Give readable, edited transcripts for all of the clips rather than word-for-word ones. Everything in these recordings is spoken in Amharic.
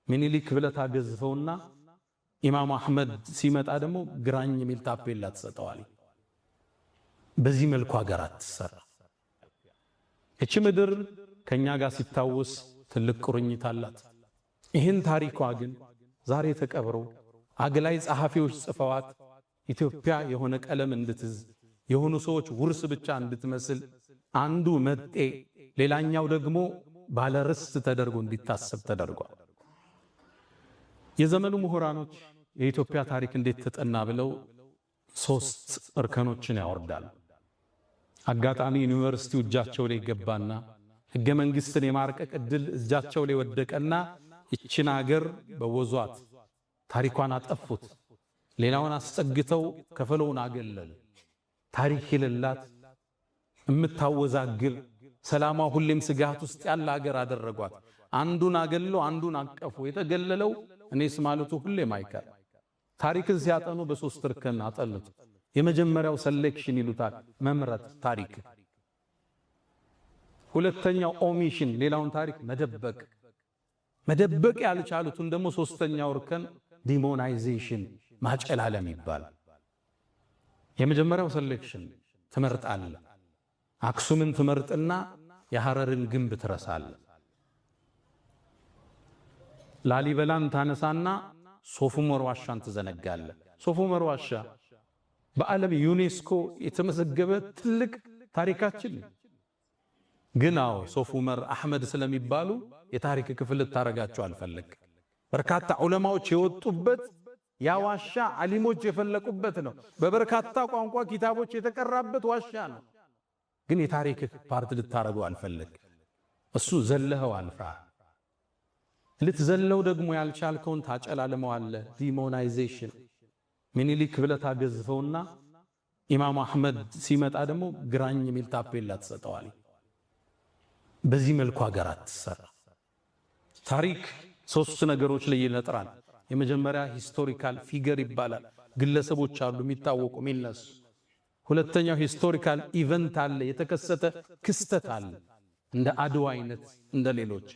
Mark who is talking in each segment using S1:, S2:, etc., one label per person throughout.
S1: ሚኒሊክ ብለህ ታገዝፈውና ኢማሙ አሕመድ ሲመጣ ደግሞ ግራኝ የሚል ታፔላ ትሰጠዋል። በዚህ መልኩ ሀገር አትሰራ። እቺ ምድር ከኛ ጋር ሲታወስ ትልቅ ቁርኝት አላት። ይህን ታሪኳ ግን ዛሬ ተቀብሮ አግላይ ጸሐፊዎች ጽፈዋት ኢትዮጵያ የሆነ ቀለም እንድትዝ፣ የሆኑ ሰዎች ውርስ ብቻ እንድትመስል፣ አንዱ መጤ ሌላኛው ደግሞ ባለርስት ተደርጎ እንዲታሰብ ተደርጓል። የዘመኑ ምሁራኖች የኢትዮጵያ ታሪክ እንዴት ተጠና ብለው ሶስት እርከኖችን ያወርዳሉ። አጋጣሚ ዩኒቨርሲቲው እጃቸው ላይ ገባና ሕገ መንግስትን የማርቀቅ ዕድል እጃቸው ላይ ወደቀና ይችን አገር በወዟት፣ ታሪኳን አጠፉት። ሌላውን አስጠግተው ከፈለውን አገለሉ። ታሪክ የሌላት፣ የምታወዛግብ፣ ሰላሟ ሁሌም ስጋት ውስጥ ያለ አገር አደረጓት። አንዱን አገለው አንዱን አቀፉ። የተገለለው እኔስ ማለቱ ሁሌም አይቀር። ታሪክን ሲያጠኑ በሶስት እርከን አጠኑት። የመጀመሪያው selection ይሉታል፣ መምረጥ ታሪክ። ሁለተኛው omission፣ ሌላውን ታሪክ መደበቅ። መደበቅ ያልቻሉትን ደግሞ ሶስተኛው እርከን demonization፣ ማጨላለም ይባላል። የመጀመሪያው selection፣ ትመርጣለህ። አክሱምን ትመርጥና የሐረርን ግንብ ትረሳለህ። ላሊበላን ታነሳና ሶፍ ዑመር ዋሻን ትዘነጋለህ። ሶፍ ዑመር ዋሻ በዓለም ዩኔስኮ የተመዘገበ ትልቅ ታሪካችን ነው። ግን አዎ፣ ሶፍ ዑመር አሕመድ ስለሚባሉ የታሪክ ክፍል ልታረጋቸው አልፈለግ። በርካታ ዑለማዎች የወጡበት ያ ዋሻ ዓሊሞች የፈለቁበት ነው። በበርካታ ቋንቋ ኪታቦች የተቀራበት ዋሻ ነው። ግን የታሪክ part ልታረገው አልፈለግ። እሱ ዘለኸው አልፋ ልትዘለው ደግሞ ያልቻልከውን ታጨላልመዋለህ። Demonization፣ ሚኒሊክ ብለህ ታገዝፈውና ኢማሙ አሕመድ ሲመጣ ደግሞ ግራኝ የሚል ታፔላ ትሰጠዋል። በዚህ መልኩ ሀገር አትሰራ። ታሪክ ሶስት ነገሮች ላይ ይነጥራል። የመጀመሪያ historical figure ይባላል። ግለሰቦች አሉ የሚታወቁ፣ የሚነሱ። ሁለተኛው historical event አለ፣ የተከሰተ ክስተት አለ፣ እንደ አድዋ አይነት፣ እንደ ሌሎች።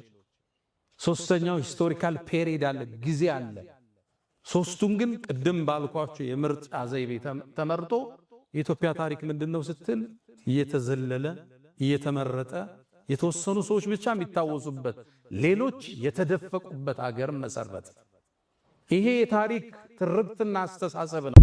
S1: ሶስተኛው historical period አለ፣ ጊዜ አለ። ሶስቱም ግን ቅድም ባልኳቸው የምርጫ ዘይቤ ተመርጦ የኢትዮጵያ ታሪክ ምንድነው ስትል እየተዘለለ፣ እየተመረጠ፣ የተወሰኑ ሰዎች ብቻ የሚታወሱበት፣ ሌሎች የተደፈቁበት አገር መሰረት። ይሄ የታሪክ ትርክትና አስተሳሰብ ነው።